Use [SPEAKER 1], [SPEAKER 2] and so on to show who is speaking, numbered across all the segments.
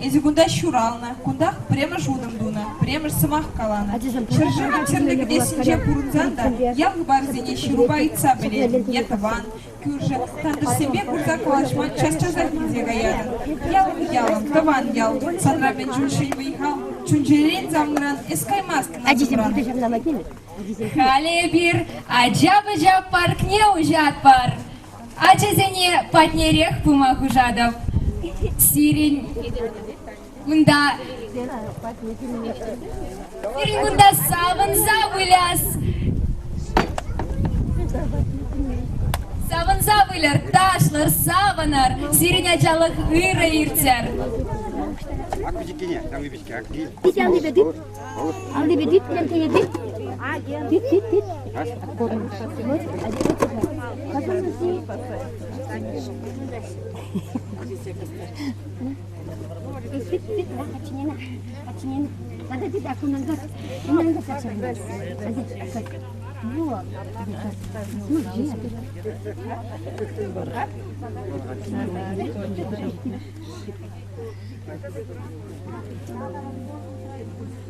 [SPEAKER 1] эсӗ кунта ҫуралнӑ, кунтах пӗрремӗш утӑм тунӑ, пӗрремӗш сӑмах каланӑ. Ҫӗршывӑн тӗрлӗ кӗтессинче пурӑнсан та ял хыпарӗсене ҫырупа ыйтса пӗлетӗн е тӑван, кӳршӗ, тантӑшсемпе курса калаҫма час-часах килсе каятӑн. Ялӑм, ялӑм, тӑван ял, санра мӗн чуль ҫӗн вӑй-хал, чун-чӗререн савнӑран эс каймастӑн асӑмран.
[SPEAKER 2] Халӗ эпир ача-пӑча паркне уҫатпӑр. Ачасене патнерех пыма хушатӑп. Сирӗн кунта Сирӗн кунта савӑнса выляс. Савӑнса выльӑр, ташлӑр, савӑнӑр. Сирӗн ачалӑх ырӑ ирттӗр.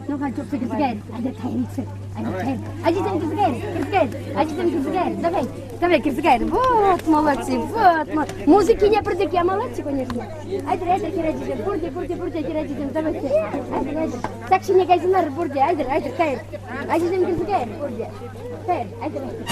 [SPEAKER 3] Давай, давай, Вот, молодцы, вот. Музыки не прыдык, я молодцы, конечно. Айдыр, айдыр, хӗрачисем, пурте, пурте, пурте хӗрачисем, давайте. Айдыр, айдыр. Так ҫине кайсынар, пурте, айдыр, айдыр, кайӑр. Ачисем кӗрсе кайӑр, пурте. Кайӑр, айдыр, айдыр.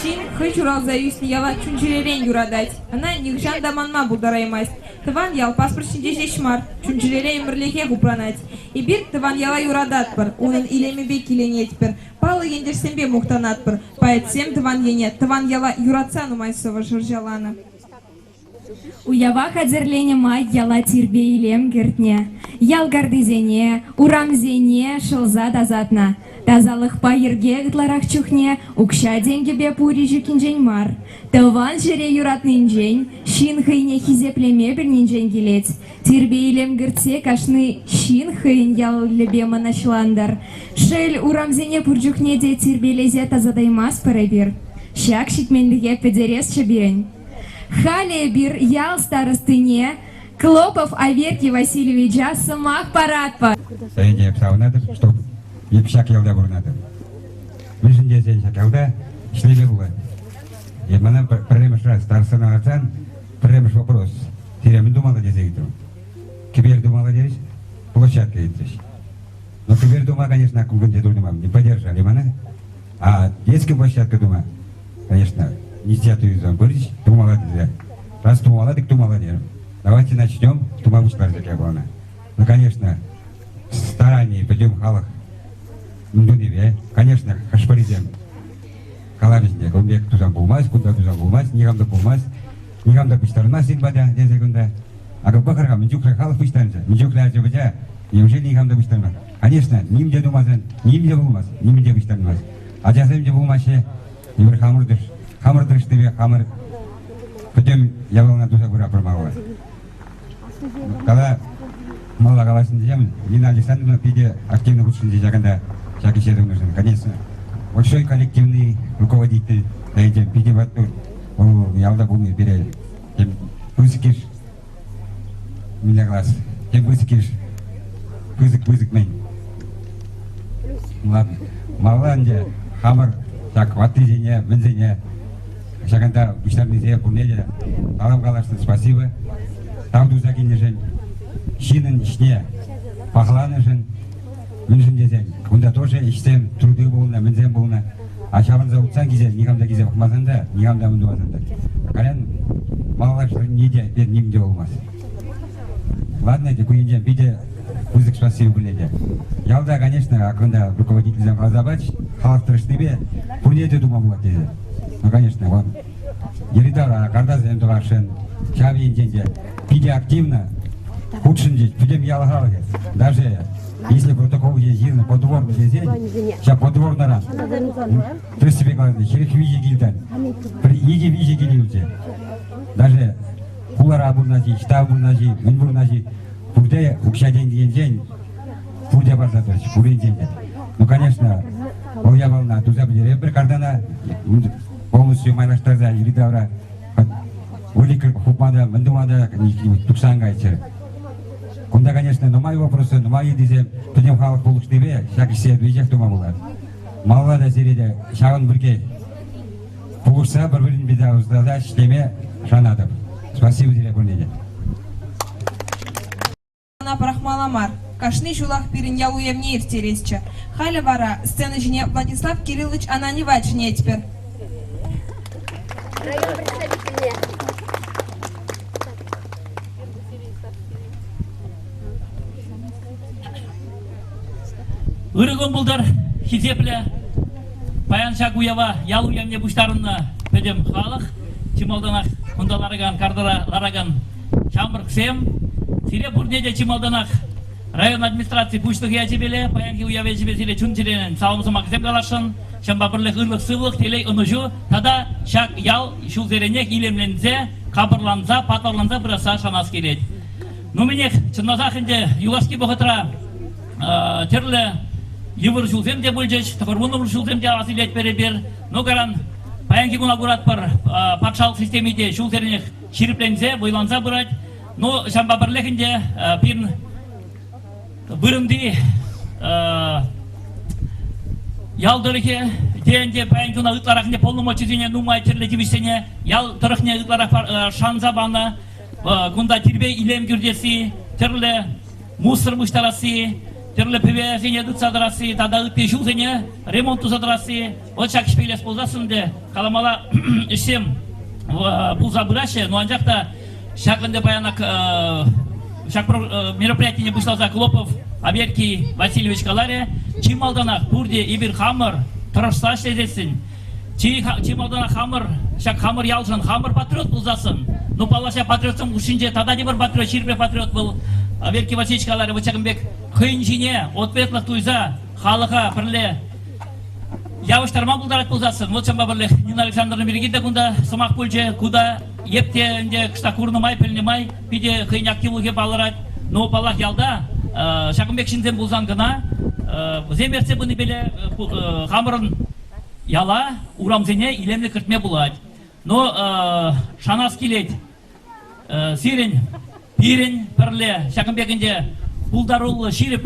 [SPEAKER 1] Ҫын хӑй ҫуралса ӳснӗ яла чун-чӗререн юратать, ӑна нихӑҫан та манма пултараймасть. Тӑван ял паспорт ҫинче ҫеҫ мар, чун-чӗрере ӗмӗрлӗхех упранать. Эпир тӑван яла юрататпӑр, унӑн илемӗпе киленетпӗр, паллӑ ентешсемпе мухтанатпӑр. Поэтсем тӑван ене, тӑван яла юратса нумай сӑвӑ шӑрҫаланӑ.
[SPEAKER 2] Уява хатӗрленӗ май яла тирпей-илем кӗртнӗ, ял картисене, урамсене шӑлса тасатнӑ. Тасалӑхпа йӗрке ытларах чухне укҫа-тенкӗпе пури ҫуккинчен мар, тӑван ҫӗре юратнинчен, ҫын хӑйне хисеплеме пӗлнинчен килет. Тирпей-илем кӗртсе кашни ҫын хӑйӗн ялӗпе мӑнаҫлантӑр. Шел, урамсене пур чухне те тирпейлесе тасатаймастпӑр эпир. Ҫак ҫитменлӗхе пӗтересчӗ пирӗн. Халӗ эпир ял старостине Клопов Аверкий Васильевича сӑмах паратпӑр.
[SPEAKER 4] Ӗнтӗ эп савӑнатӑп, что эп ҫак ялта пурӑнатӑп. Мӗншӗн тесен ҫак ялта ӗҫлеме пулать. Эп мана пӗрремӗш раз старостӑна лартсан пӗрремӗш вопрос сире мӗн тумалла тесе ыйтрӑм. Кӗпер тумалла терӗҫ, площадка ыйтрӗҫ. Но кӗпер тума, конечно, кукӑнче тума не поддержали мана. А детская площадка тума, конечно, инициативӑсем пырӗҫ, тумалла тесе. Раз тумалла тӑк тумалла терӗм. Давайте начнем, тума пуҫларӗ ҫак япалана. Ну, конечно, старание пӗтӗм халӑх тунипе, конечно, хӑш-пӗрисем каларӗҫ ӗнтӗ, кун пек тусан пулмасть, кунта тусан пулмасть, никам та пулмасть, никам та пуҫтарӑнмасть пата тесе кунта. Акӑ пӑхӑр-ха, мӗн чухлӗ халӑх пуҫтарӑнчӗ, мӗн чухлӗ ача-пӑча, неужели никам та пуҫтарман? Конечно, ним те тумасан, ним те пулмасть, нимӗн те пуҫтарӑнмасть. Ачасем те пулмаҫҫӗ, эпир хамӑр хамӑр тӑрӑшнипе хамӑр пӗтӗм япалана туса пыратпӑр малалла. Когда малалла калаҫнисем Нина Александровна питӗ активно хутшӑнчӗ ҫакӑнта ҫак ӗҫе тунӑшӑн. Конечно, большой коллективный руководитель, этим питӗ вӑл ялта пулни пире тем пысӑк ӗҫ мӗнле класс, тем пысӑк ӗҫ пысӑк-пысӑк мӗн. Ладно. Малалла ӗнтӗ хамӑр ҫак ваттисене, мӗнсене ҫакӑнта пуҫтарнисене пурне те салам каласшӑн спасибо. Тав туса килнӗшӗн, ҫыннӑн ӗҫне пахаланӑшӑн, мӗншӗн тесен кунта тоже ӗҫсем, труды пулнӑ, мӗнсем пулнӑ. А ҫаврӑнса утсан килсе никам та килсе пӑхмасан та, никам та мӗн тумасан та. Кайран малалла те ним те пулмасть. Ладно, ӗнтӗ ку енчен питӗ пысӑк спасибо пулӗ Ялта, конечно, кунта руководительсем каласа пачӗҫ, халӑх тӑрӑшнипе пурне те тума пулать тесе. Ну, конечно, вон йӗри-тавра картасем тӑвасшӑн, ҫав енчен те питӗ активно хутшӑнчӗҫ пӗтӗм ял халӑхӗ. Даже если протокол ҫырнӑ подворный тесен, ҫав подворнӑран тӗрӗссипе каласан, 43 килтен, пӗр икӗ виҫӗ кил юлчӗ. Даже. Хулара пурӑнать-и, ӑҫта пурӑнать-и, мӗн пурӑнать-и, пурте укҫа-тенкӗ енчен пурте парса тӑрӗҫ, пур енчен те. Ну, конечно, вӑл япалана туса пӗтеретпӗр картана, полностью майлаштарса йӗри-тавра выльӑх хупма та, мӗн тума та тухсан кайччӑр. Кунта, конечно, нумай вопросы, нумай ыйтусем пӗтӗм халӑх пулӑшнипе ҫак ӗҫсе веҫех тума пулать. Малалла та сире те ҫавӑн пирки пулӑшса пӗр-пӗринпе тавӑрса ӗҫлеме шанатӑп. Спасибо сире пурне те.
[SPEAKER 1] Ӑна пӑрахмалла мар. Кашни ҫулах пирӗн ял уявне ирттересчӗ. Халӗ вара сцена ҫине Владислав Кириллович Ананьева чӗнетпӗр.
[SPEAKER 3] Район представительне.
[SPEAKER 5] Ырӑ кун пултӑр, хисеплӗ. Паян ҫак уява ял уявне пуҫтарӑннӑ пӗтӗм халӑх. Чи малтанах кунта ларакан, картара ларакан ҫамрӑксем. Сире пурне те чи малтанах район администраци пуҫлӑхӗ ячӗпеле, паянхи уяв ячӗпе сире чун-чӗререн салам сӑмахӗсем каласшӑн. Ҫавӑнпа пӗрлех ырлӑх-сывлӑх, телей, ӑнӑҫу тата ҫак ял ҫулсеренех илемленсе, капӑрланса, патварланса пырасса шанас килет. Ну, мӗнех, чӑнласах ӗнтӗ юлашки вӑхӑтра тӗрлӗ йывӑр ҫулсем те пулчӗҫ, тӑхӑрвуннӑмӗш ҫулсем те ас илетпӗр эпир. Ну, каран паянхи куна куратпӑр, патшалӑх системи те ҫулсеренех ҫирӗпленсе, вӑйланса пырать. Ну, ҫавӑнпа пӗрлех ӗнтӗ пирӗн вырӑнти ял тӑрӑхӗ те ӗнтӗ паян куна ытларах ӗнтӗ полномочисене нумай тӗрлӗ тивӗҫсене ял тӑрӑхне ытларах шанса панӑ. Кунта тирпей-илем кӳртесси, тӗрлӗ мусор пуҫтарасси, тӗрлӗ пӗвесене тытса тӑрасси тата ытти ҫулсене ремонт туса тӑрасси. Вӑт ҫак ӗҫпе илес пулсассӑн ӗнтӗ каламалла ӗҫсем пулса пыраҫҫӗ. Но анчах та ҫак ӗнтӗ паян ҫак мероприятине пуҫласа Клопов Аверкий Васильевич каларӗ, чи малтанах пурте эпир хамӑр тӑрӑшса ӗҫлесессӗн, чи, чи малтанах хамӑр ҫак хамӑр ялшӑн хамӑр патриот пулсассӑн, ну паллах ҫак патриотсем хушшинче тата тепӗр патриот, ҫирӗпрех патриот вӑл Аверкий Васильевич каларӗ, вот ҫакӑн пек хӑйӗн ҫине ответлӑх туйса халӑха пӗрле явӑҫтарма пултарать пулсассӑн, вот ҫавӑнпа пӗрлех Нина Александровна пирки те кунта сӑмах пулчӗ, ку та еп те ӗнтӗ кӑштах курнӑ май, пӗлнӗ май питӗ хӑйӗн активлӑхӗ палӑрать. Но, паллах, ялта ҫакӑн пек ҫынсем пулсан кӑна вӗсем ертсе пынипеле хамӑрӑн яла, урамсене илемлӗ кӗртме пулать. Но шанас килет, сирӗн, пирӗн пӗрле ҫакӑн пек ӗнтӗ пултаруллӑ, ҫирӗп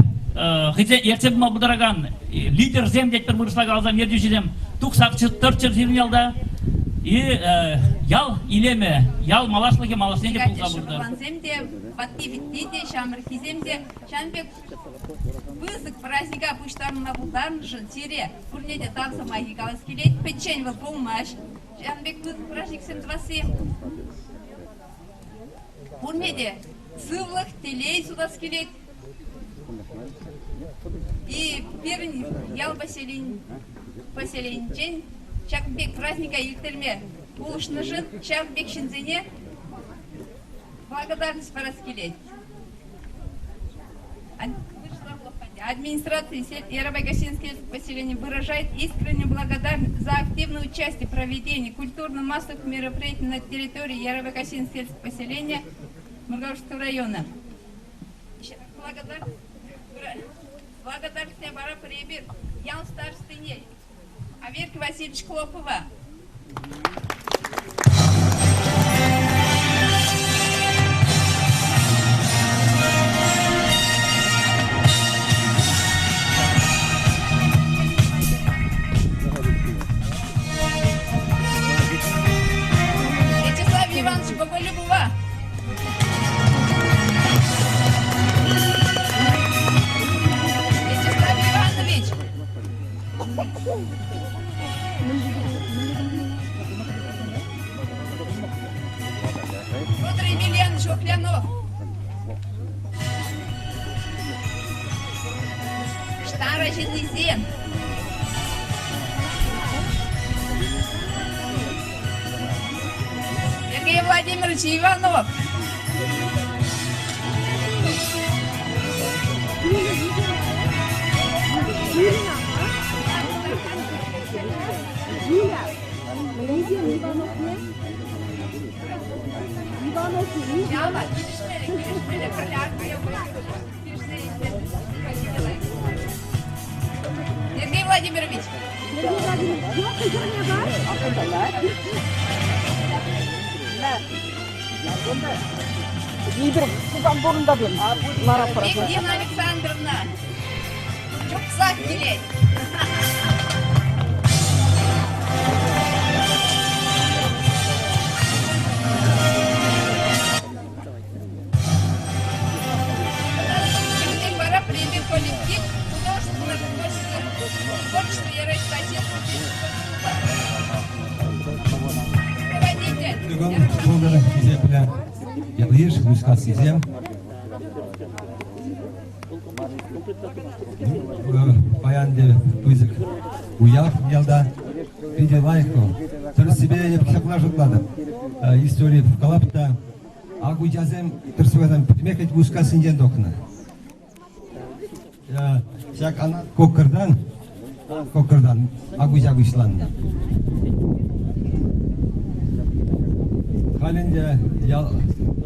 [SPEAKER 5] хӑйсен ертсе пыма пултаракан лидерсем тетпӗр вырӑсла каласан ертӳҫӗсем тухсах тӑрччӑр сирӗн ялта. И ял илемӗ, ял малашлӑхӗ малашне те пулса пыртӑр.
[SPEAKER 6] Шӑпӑрлансем те, ватти-вӗтти те, ҫамрӑккисем те ҫавӑн пек пысӑк праздника пуҫтарӑнма пултарнӑшӑн сире пурне те тав сӑмахӗ калас килет. Пӗччен вӑл пулмасть. Ҫавӑн пек пысӑк праҫниксем тӑвасси пурне те сывлӑх, телей сунас килет. И пирӗн ял поселенинчен ҫак пек праздника ирттерме пулӑшнӑшӑн ҫав пек ҫынсене благодарность парас килет. Администрации Ярабайгасинского поселения выражает искреннюю благодарность за активное участие в проведении культурно-массовых мероприятий на территории Ярабайгасинского сельского поселения Мургашского района. Благодарность вара эпир ял старостине Аверкий Васильевич Клопова. Вячеслав Иванович Боголюбова. Вячеслав Иванович. Федор Емельянович Охлянов. Штара ҫыннисем. Сергей Владимирович Иванов. Пӗрле акцие килӗшсе Сергей Владимирович.
[SPEAKER 3] Сергей Владимирович, елка хӗрне пар.
[SPEAKER 7] Эпир пукан пурӑнтатӑн. Ларатпӑр.
[SPEAKER 6] Дина Александровна. Чупсах килет. Ҫынсен вара премьер коллектив художественно творчество
[SPEAKER 4] Пултӑр хисеплӗ ял-йыш, Мускавскисем. Паян те пысӑк уяв ялта. Питӗ лайӑх вӑл. Тӗрӗссипе эп ҫапла шутлатӑп. Истори калап та ак уйчасем тӗрӗс каласан пӗтӗмех вӗт Мускавсенчен тухнӑ. Ҫак коккӑртан, коккӑртан акуҫа пуҫланнӑ. Халь ӗнтӗ ял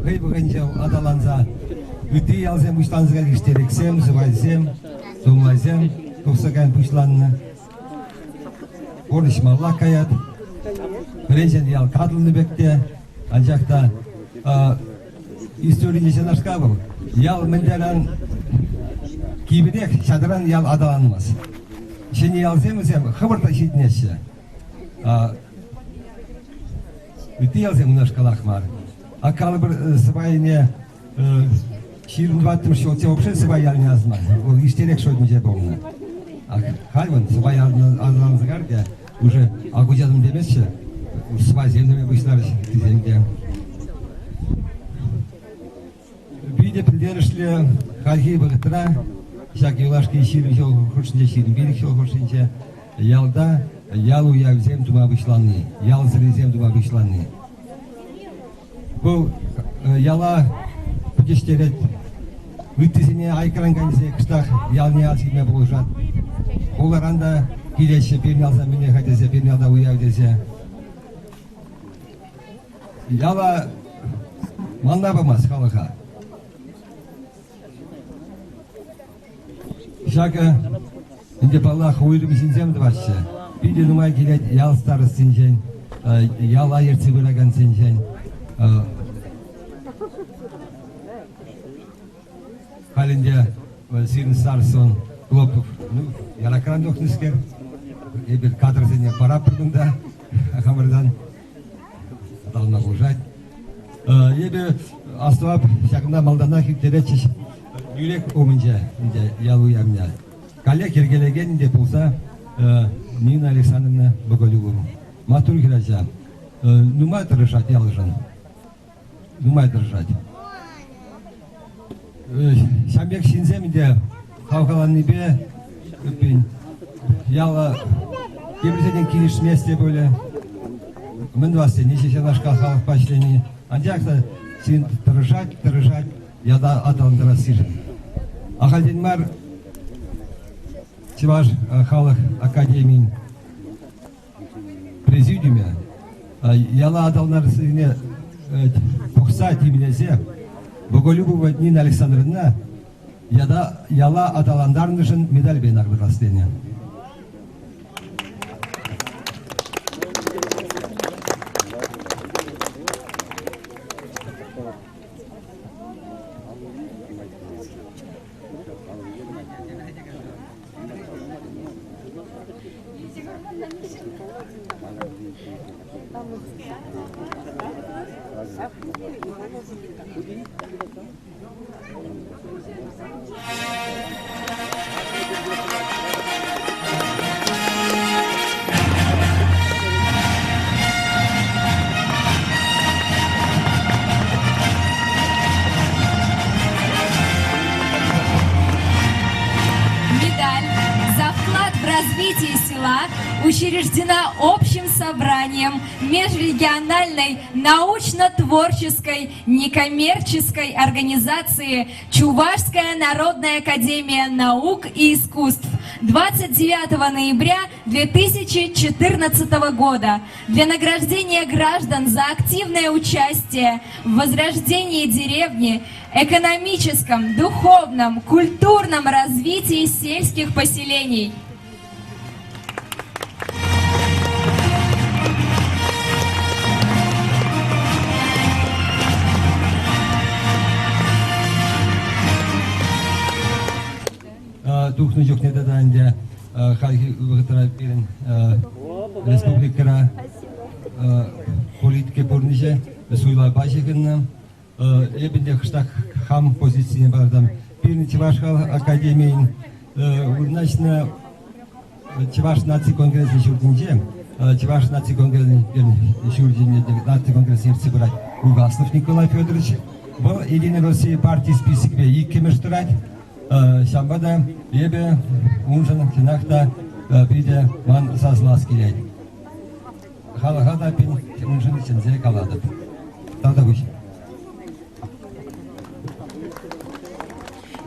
[SPEAKER 4] хӑй вӑхӑтӗнче аталанса ытти ялсем пуҫланса кайнӑ Иштерексем, Сӑвайсем, Тумлайсем тухса кайма пуҫланнӑ. Пурнӑҫ маллах каять. Пӗринчен ял катӑлнӑ пек те, анчах та Историне ҫавнашкал вӑл. Ял мӗн таран кивӗрех, ҫатӑран ял аталанмасть. Ҫӗнӗ ялсем вӗсем хӑвӑрт та ҫитӗнеҫҫӗ. Ытти ялсем унашкалах мар. А калӑпӑр сӑпайне 24-мӗш ҫулччен вообще сӑпай ялне асӑнман. Вӑл Иштерек шутӗнче пулнӑ. Халь вӑл сӑпай асӑнса те уже акучасем темеҫҫӗ, сӑпайсем теме пуҫларӗҫ ыттисем те. Питӗ пӗлтерӗшлӗ хальхи вӑхӑтра ҫак юлашки 20 ҫул хушшинче, 25 ҫул хушшинче ялта ял уявӗсем тума пуҫлани, ял сӑрисем тума пуҫлани. Вӑл яла пӗтӗҫтерет, ыттисене айккаран кайнисене кӑштах ялне ас илме пулӑшать. Хуларан та килеҫҫӗ пирӗн ялса мӗне-ха тесе, пирӗн ялта уяв тесе. Яла манна памасть халӑха. Ҫакӑ ӗнтӗ, паллах, уйрӑм ҫынсем тӑваҫҫӗ. Питӗ нумай килет ял старостинчен, яла ертсе пыракансенчен. Халь ӗнтӗ сирӗн старостӑн Клопов, ну, яракран тухнӑскер, эпир кадрсене паратпӑр кунта хамӑртан. Аталанма пулӑшать. Эпӗ астӑвап, ҫакна малтанах ирттеретчӗҫ Нӳрек умӗнче ӗнтӗ ял уявне. Каллех йӗркелекен те пулса Нина Александровна Боголюбова. Маттур хӗрача. Нумай тӑрӑшать ялшӑн. Нумай тӑрӑшать. Ҫав пек ҫынсем те хавхаланнипе эппин яла теприсене килӗшмест те пулӗ. Мӗн тӑвас тен, ҫавнашкал халӑхпа ӗҫлени. Анчах та ҫын тӑрӑшать, тӑрӑшать ята аталантарассишӗн. Ахальтен мар Чӑваш халӑх академийӗн президиумӗ яла аталантарассине пӑхса тимлесе Боголюбова Нина Александровна яла аталантарнӑшӑн медальпе наградӑлас тенӗ.
[SPEAKER 2] Медаль за вклад в развитие села. села учреждена общим собранием межрегиональной научно-творческой некоммерческой организации Чувашская народная академия наук и искусств 29 ноября 2014 года для награждения граждан за активное участие в возрождении деревни, экономическом, духовном, культурном развитии сельских поселений.
[SPEAKER 4] Тухнӑ чухне тата ӗнтӗ хальхи вӑхӑтра пирӗн республикӑра политика пурнӑҫӗ суйлавпа ҫыхӑннӑ. Эпӗ те кӑштах хам позицине палӑртам. Пирӗн Чӑваш халӑх академийӗн вырнаҫнӑ Чӑваш наци конгресӗн ҫуртӗнче Чӑваш наци конгресӗн ҫуртӗнче наци конгресӗ ертсе пырать Угаслов Николай Федорович. Вӑл Единая Россия парти списокӗпе иккӗмӗш тӑрать. Ҫавӑнпа та эпӗ уншӑн чӑнах та питӗ ман сасӑлас килет. Халӑха та пин уншӑн чӗнсе калатӑп. Тавтапуҫ.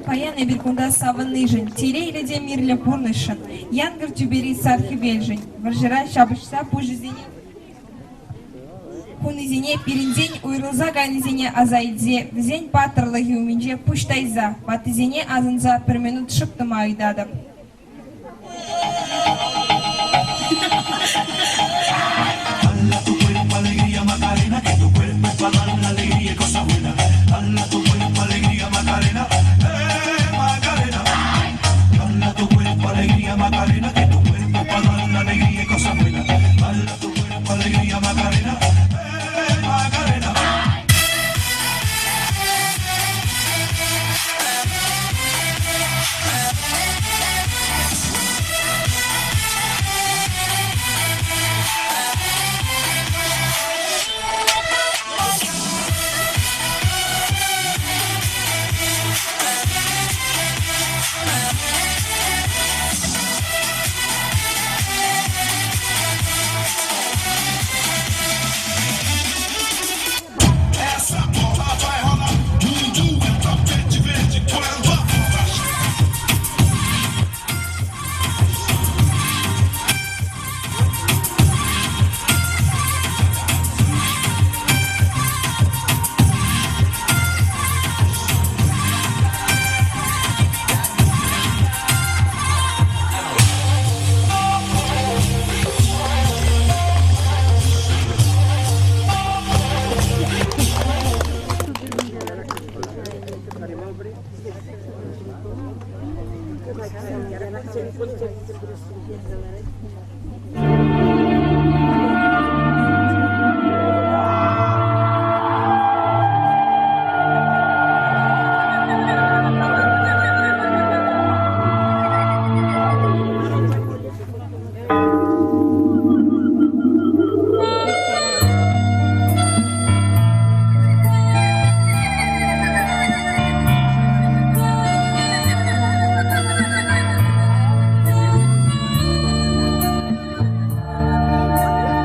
[SPEAKER 1] Паян эпир кунта савӑннишӗн, телейлӗ те мирлӗ пурнӑҫшӑн, янкӑр тӳпери сар хӗвелшӗн, вӑрҫӑра ҫапӑҫса пуҫӗсене хунисене пирӗнтен уйрӑлса кайнисене аса илсе, вӗсен паттӑрлӑхӗ умӗнче пуҫ тайса, ваттисене асӑнса пӗр минут шӑп тӑма ыйтатӑп.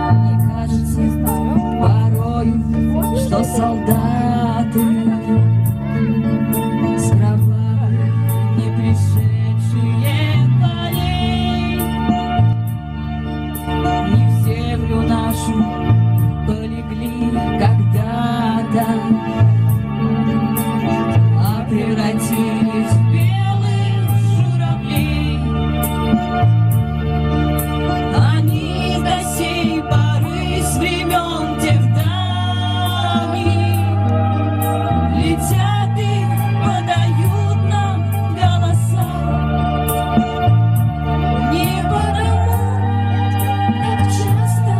[SPEAKER 8] Мне кажется порой, что солдаты с кровавых не пришедшие полей Не в землю нашу полегли когда-то, А превратились в белых журавлей. Они до сей поры с времен тех давних Летят и подают нам голоса. Не потому так часто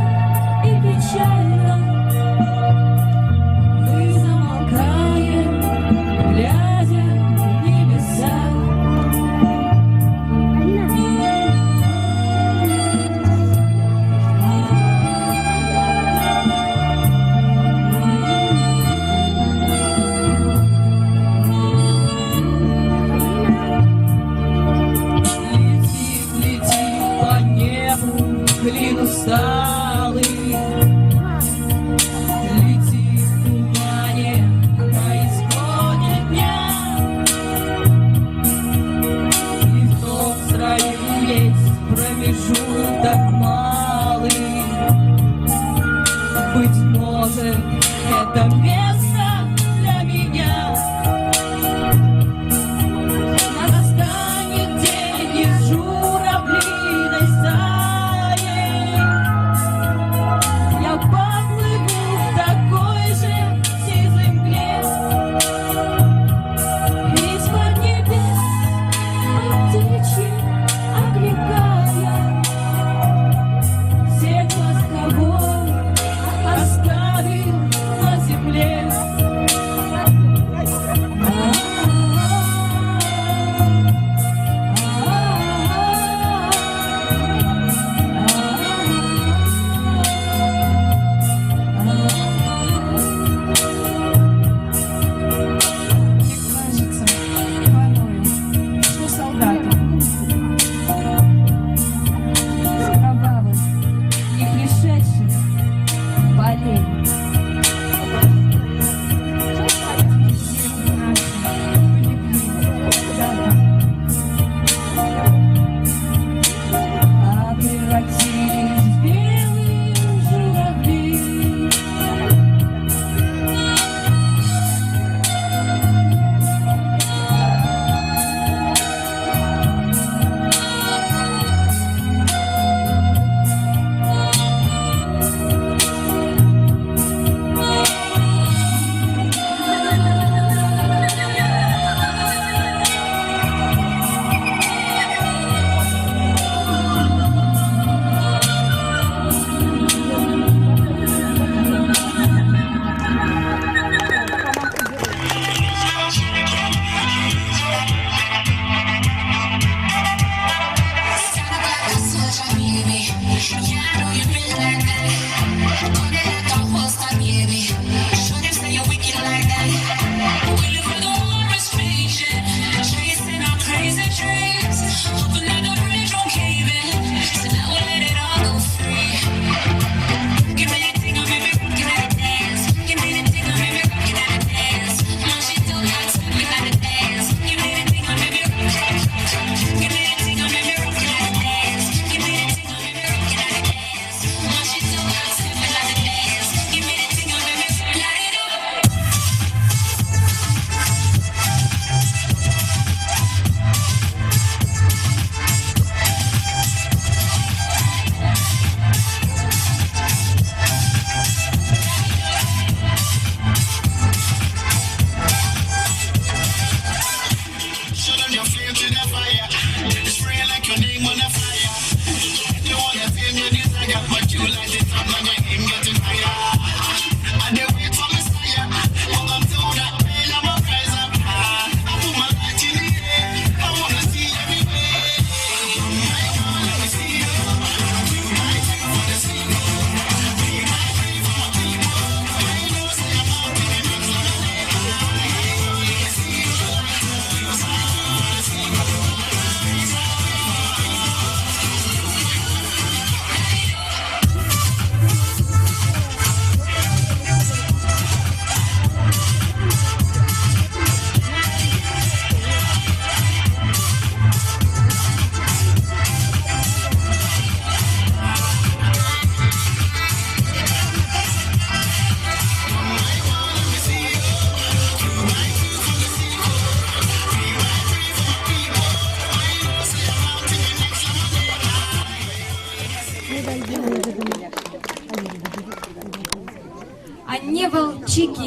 [SPEAKER 8] и печально мы замолкаем, глядя в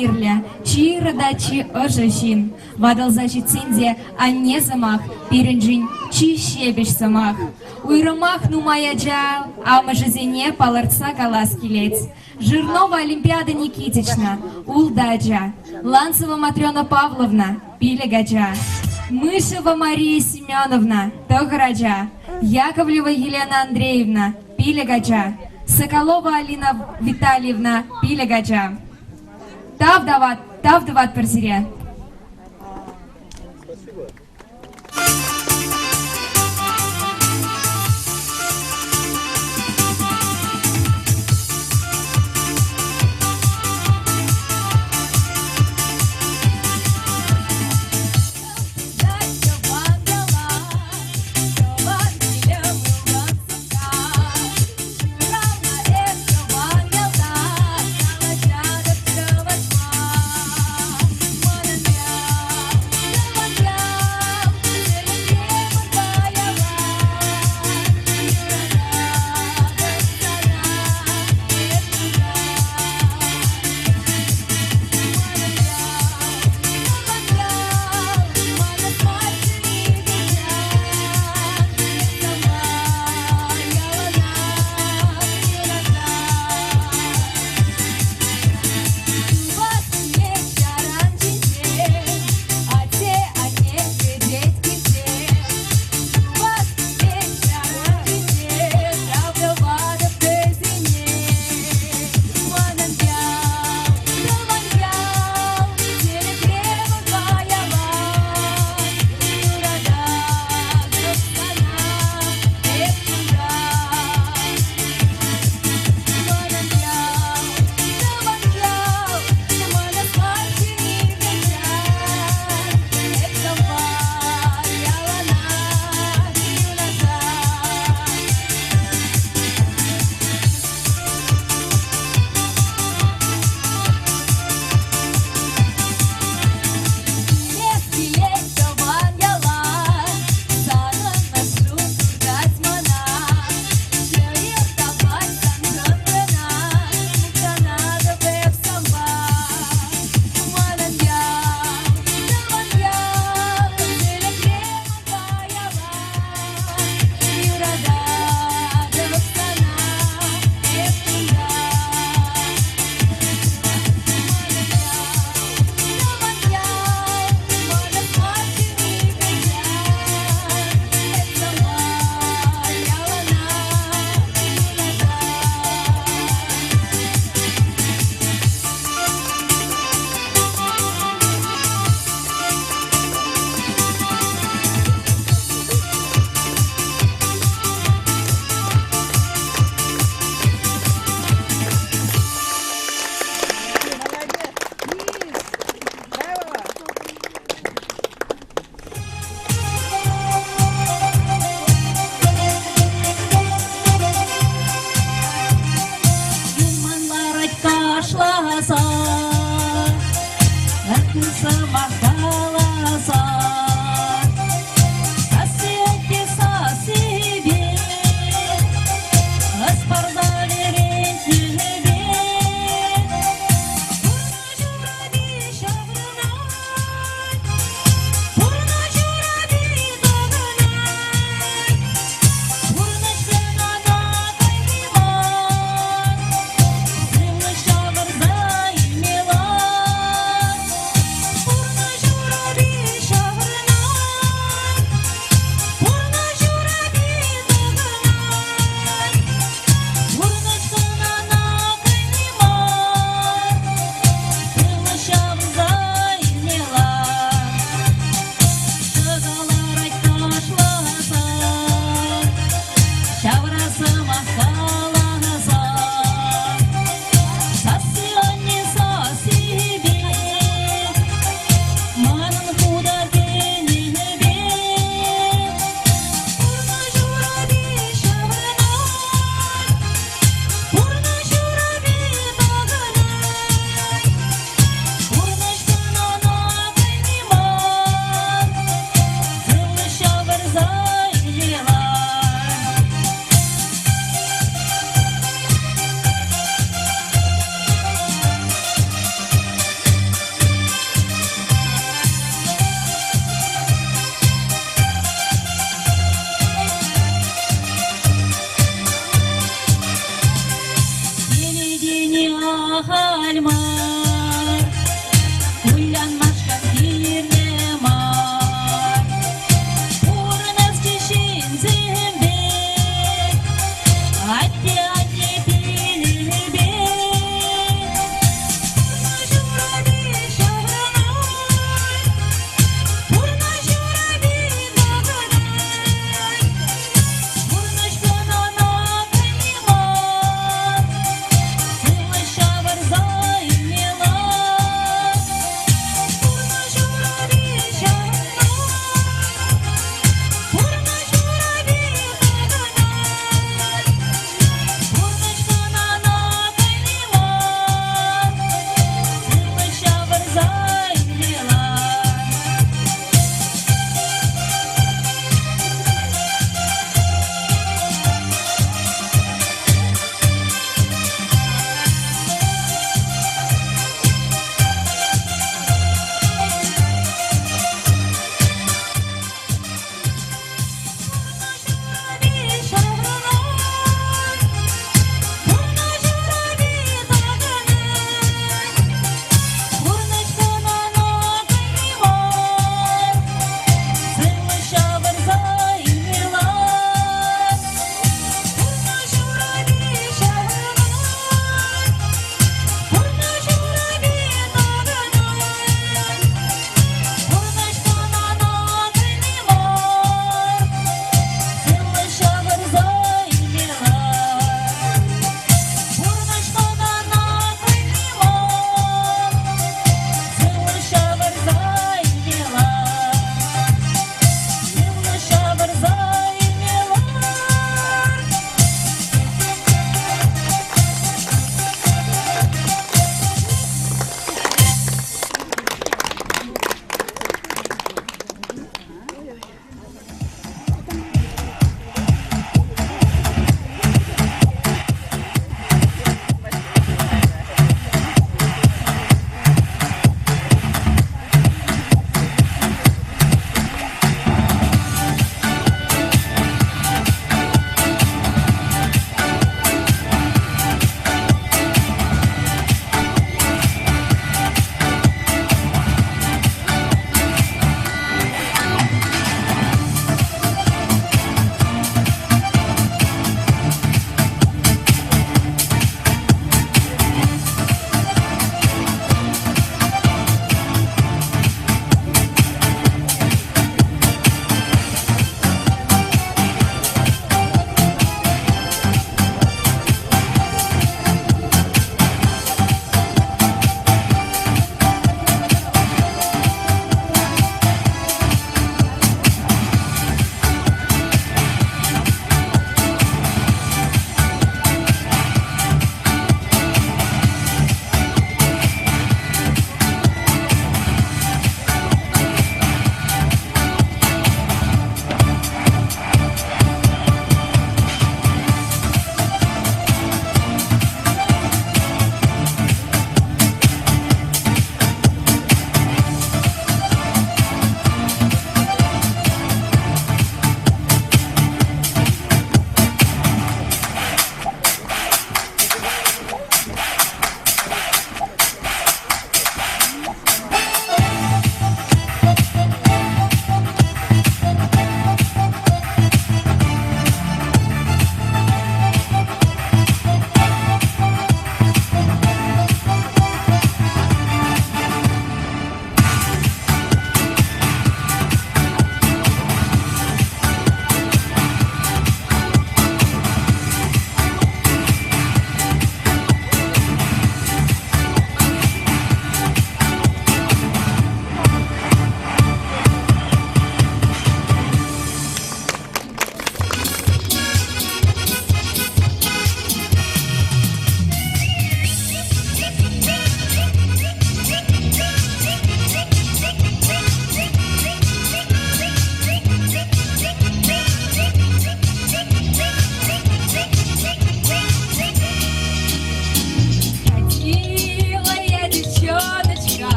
[SPEAKER 2] кирлӗ, чи ырӑ та чи ӑшӑ ҫын. Ватӑлса ҫитсен те анне сӑмах пирӗншӗн чи ҫепӗҫ сӑмах. Уйрӑмах нумай ача амӑшӗсене палӑртса калас килет. Жирнова Олимпиада Никитична, ултӑ ача, Ланцева Матрена Павловна, пилӗк ача, Мышева Мария Семеновна, тӑхӑр ача, Яковлева Елена Андреевна, пилӗк ача, Соколова Алина Витальевна, пилӗк ача. Тав тав тӑватпӑр сире.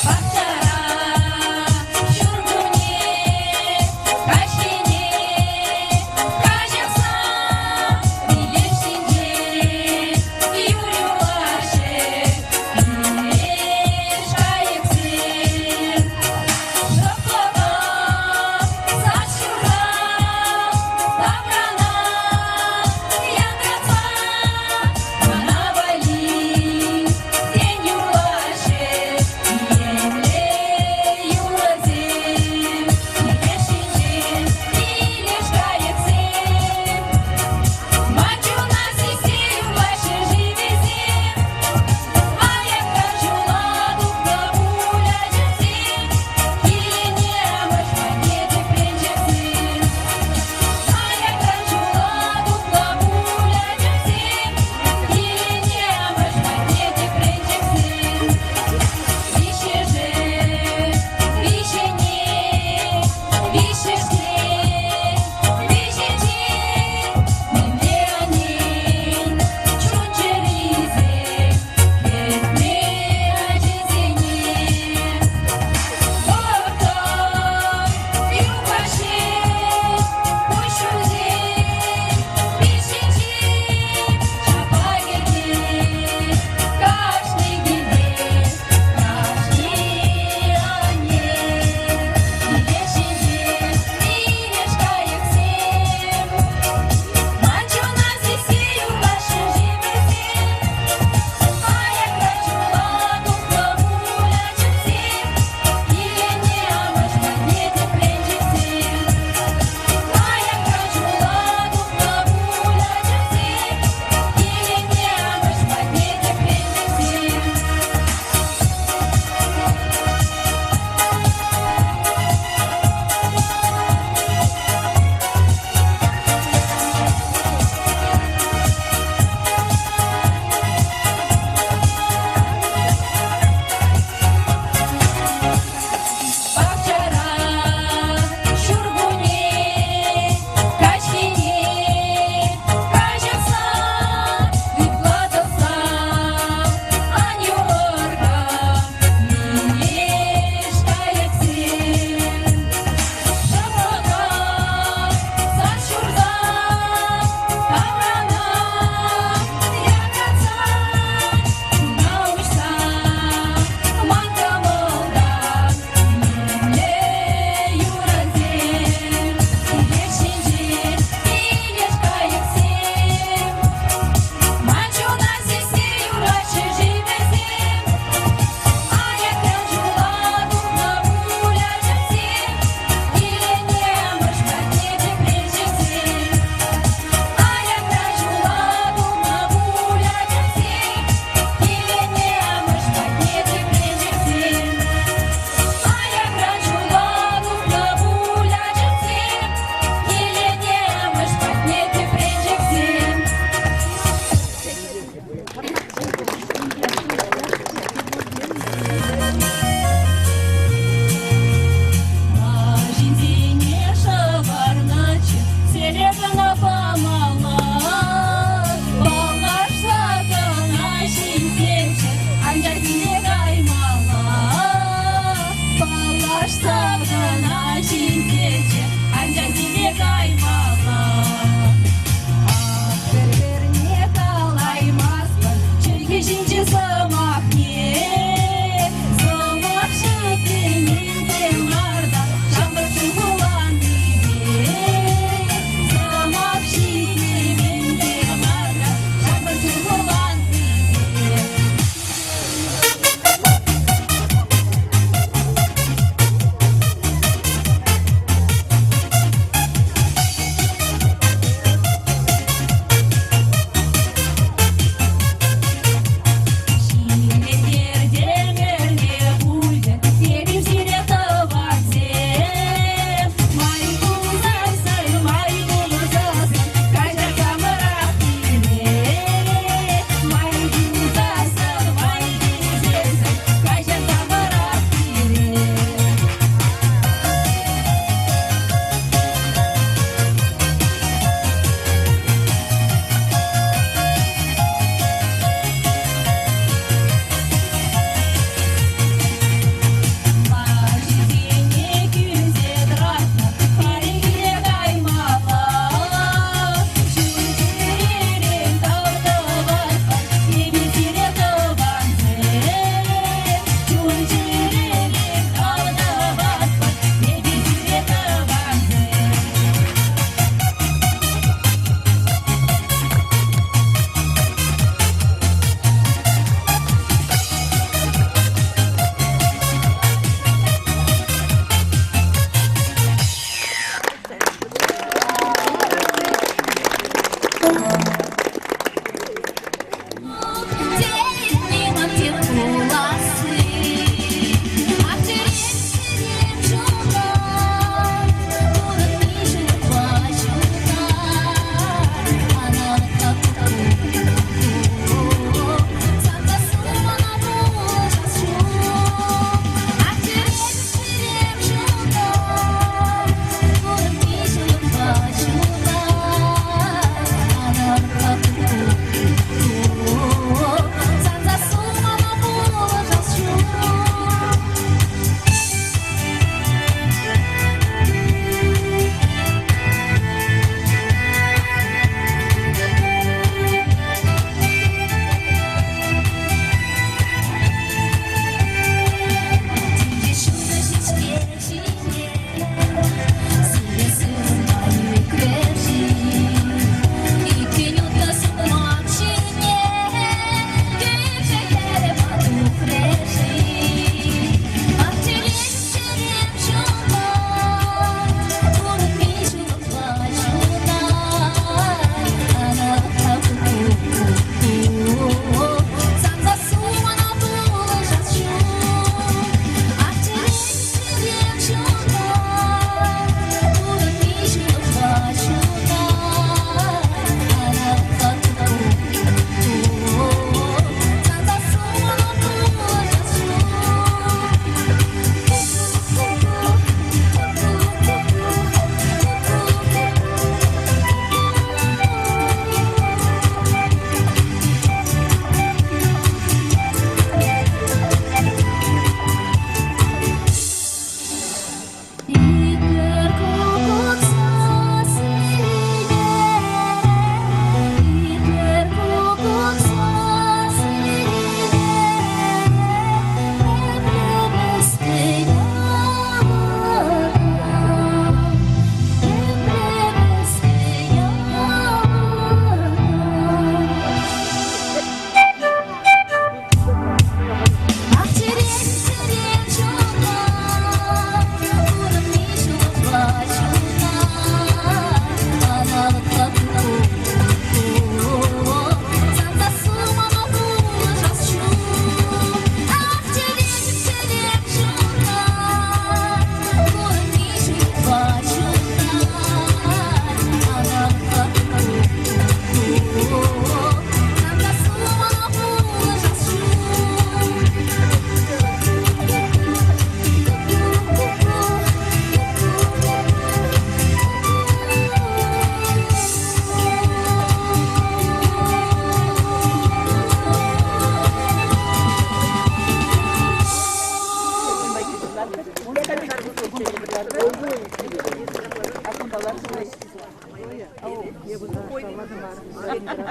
[SPEAKER 8] Пахчара ҫуркунне каҫхине каҫӑхса пилеш ҫинче юр юлаҫҫӗ пилеш кайӑксем. Шӑплӑха сас ҫурса таврана.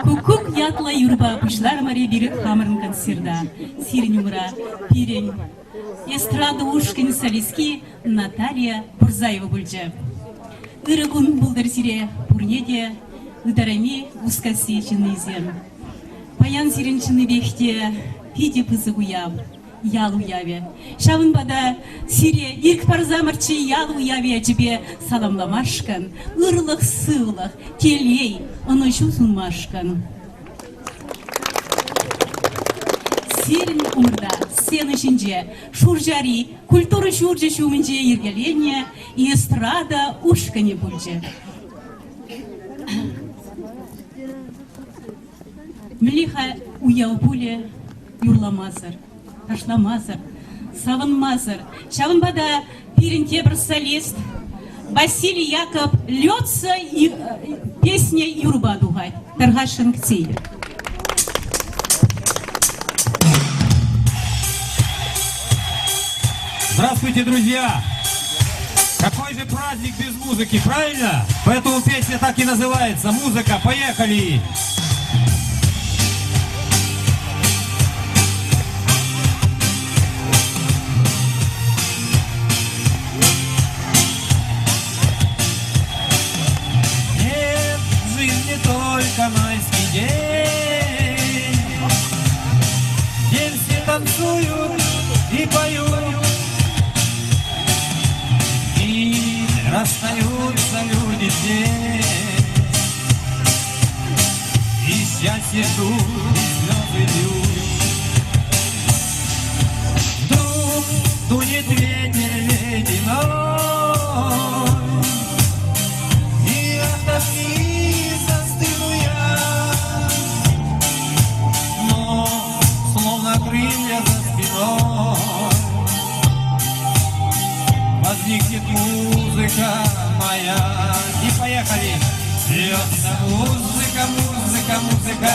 [SPEAKER 8] Куккук ятлӑ юрӑпа пуҫларӑмӑр эпир хамӑрӑн концерта. Сирӗн умра пирӗн эстрада ушкӑн солистки Наталья Бурзаева пулчӗ. Ырӑ кун пултӑр сире пурне те, ытарайми Ускасси ҫыннисем. Паян сирӗн чӑннипех те питӗ пысӑк уяв. ял уявӗ. Ҫавӑнпа та сире ирӗк парсамӑрччӗ ял уявӗ ячӗпе саламламашкӑн, ырлӑх-сывлӑх, телей, ӑнӑҫу сунмашкӑн. Сирӗн умӑрта сцена ҫинче Шурчари культура ҫурчӗ ҫумӗнче йӗркеленнӗ эстрада ушкӑнӗ пулчӗ. Мӗнле-ха уяв пулӗ юрламасӑр, ташламасӑр, савӑнмасӑр. Ҫавӑнпа та пирӗн тепӗр солист Василий Яков «Льется песня» юрӑпа тухать. Тархасшӑн кӗтсе илӗр.
[SPEAKER 9] Здравствуйте, друзья! Какой же праздник без музыки, правильно? Поэтому песня так и называется «Музыка». Поехали! Нет, жизнь не только майский день, Где все танцуют и поют, И расстаются люди здесь. Я сижу и слезы лью. Вдруг дунет ветер ледяной, И от тоски застыну я. Но, словно крылья за спиной, Возникнет музыка моя. И поехали! Льется музыка, музыка, музыка,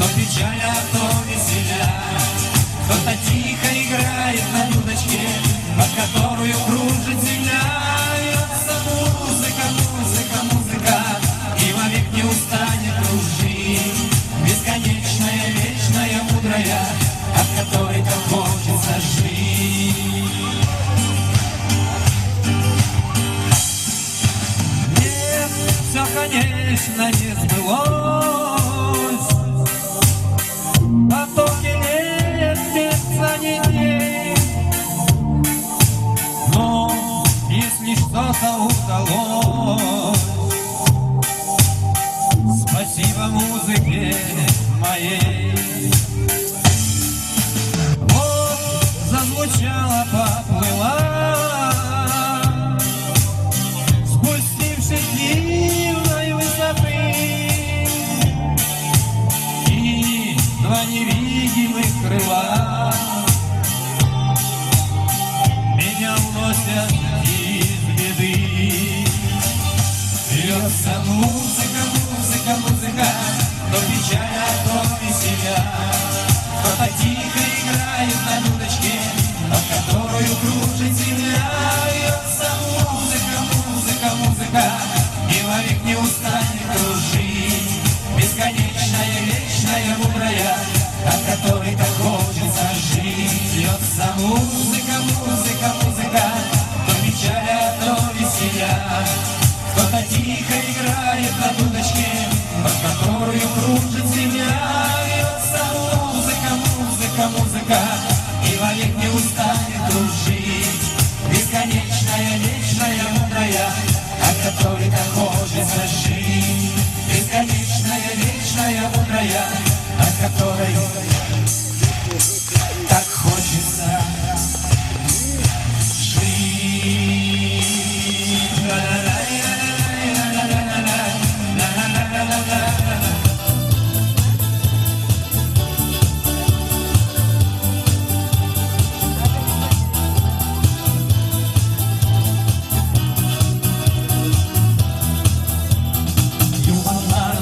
[SPEAKER 9] То печаль, а то веселя. Кто-то тихо играет на дудочке, Под которую кружит земля. Льется музыка, музыка, музыка, И вовек не устанет кружить. Бесконечная, вечная, мудрая, От которой так хочется жить. Нет, все, конечно, не сбылось. Потоки лет без недель. Но если что-то удалось, спасибо музыке моей. Вот зазвучала, поплыла, спустившись дивной высоты, И два невидимых крыла Меня уносят из беды. Льется музыка, музыка, музыка, То печаль, а то веселя. Кто-то тихо играет на дудочке, Под которую кружит земля. Льется музыка, музыка, музыка, И вовек не устанет кружить. Бесконечная, вечная, мудрая, От которой так хочется жить. Льется музыка, музыка, музыка, То печаль, а то веселя. Кто-то тихо играет на дудочке, Под которую кружит земля. Льется музыка, музыка, музыка, И вовек не устанет кружить. Бесконечная, вечная, мудрая, От которой так хочется жить. Бесконечная, вечная, мудрая, От которой так хочется жить. Ла-ла-ла-ла-ла-ла-ла-ла-ла-ла-ла-ла.
[SPEAKER 5] Юманлар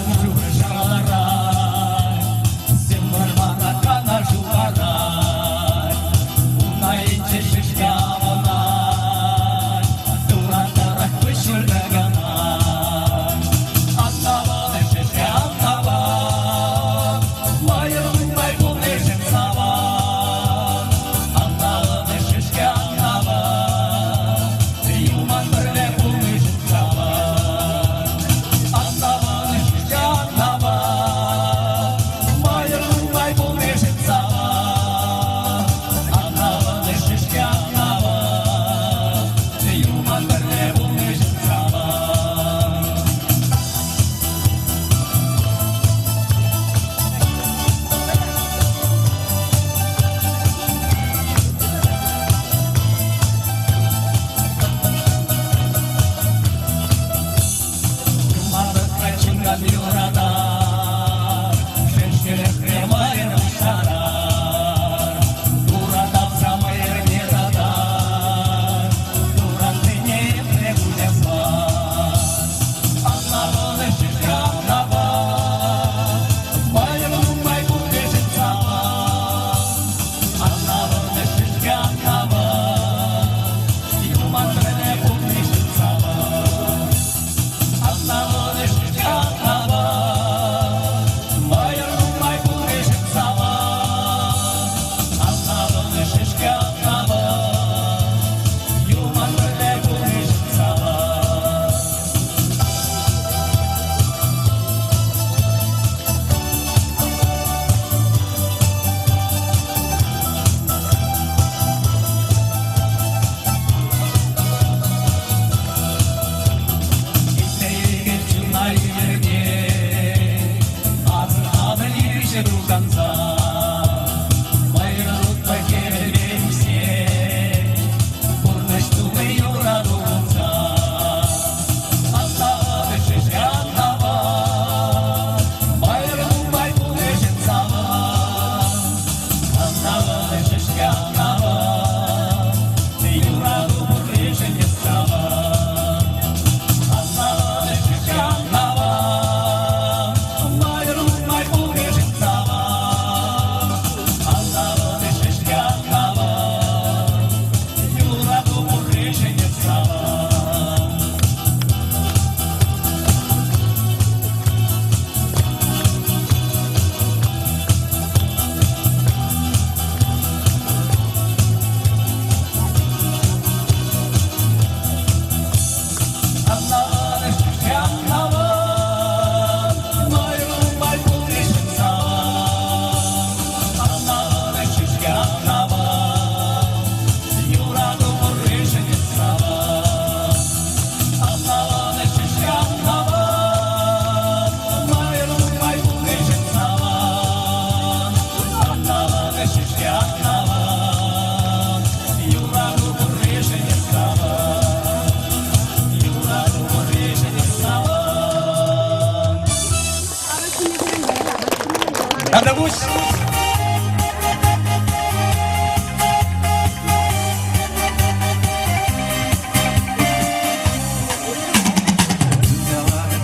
[SPEAKER 9] Тавтапуҫ!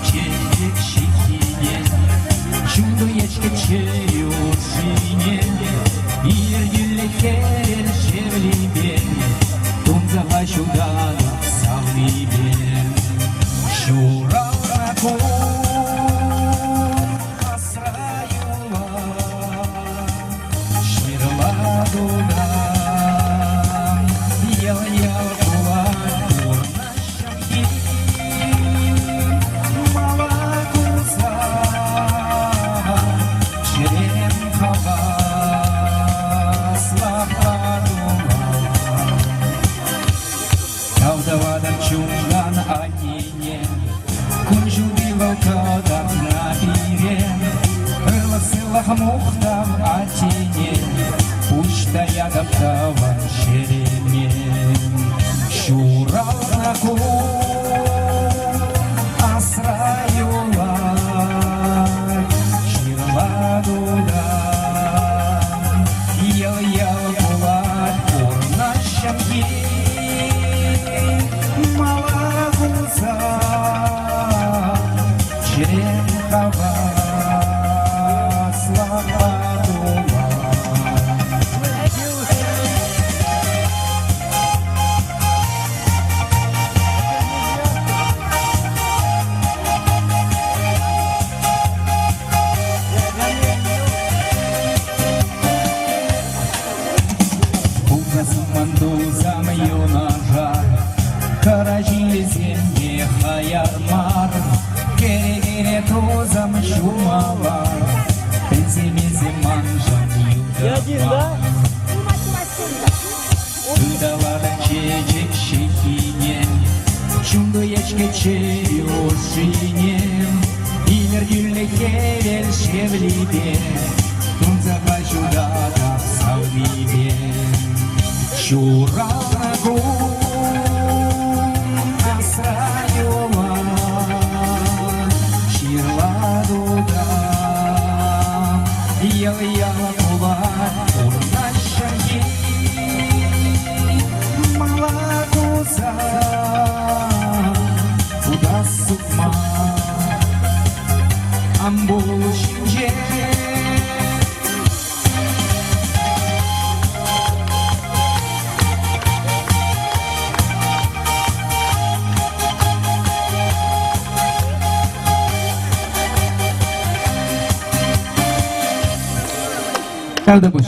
[SPEAKER 9] Чечек ҫыххине, ҫутӑ ечкӗчче юршине, илӗртӳллӗ хӗвел шевлипе, тунсӑха ҫутатӑп савнипе. Ҫуралнӑ кун асра юлать, ҫырла тунан, йӑл-йӑл кулать пурнӑҫ ҫӑмхи. Мала курса чӗрем хаваслӑхпа тулать. Тав тӑватӑп чунтан аннене, Кун ҫути вӑл кӑтартнӑ пире. Ырлӑх-сывлӑх мухтав аттене, Пуҫ таятӑп тӑван ҫӗреме. Ҫуралнӑ кун асра юлать, ҫырла тутан, йӑл-йӑл кулать пурнӑҫ ҫӑмхи. Мала кулса чӗрем хаваслӑхпа тулать. Пултасман тусам юнашар, Кӑра ҫилсем те хаяр мар. Кӗрекере тусам ҫумалар, Пӗлсем эсӗ маншӑн юлтӑмар. Ыталатӑн чечек ҫыххине, Чунлӑ ячкӑ чӗрӳ ӑшшине, Илӗртӳллӗ хӗвел шевлипе, Тунсӑха ҫутатап савнипе. Ҫуралнӑ кун асра юлать, ҫырла тутам, йӑл-йӑл кулать пурнӑҫ ҫӑмхи. Мала кулса утас сукмак ан пул ҫинче. Тавтапуҫ.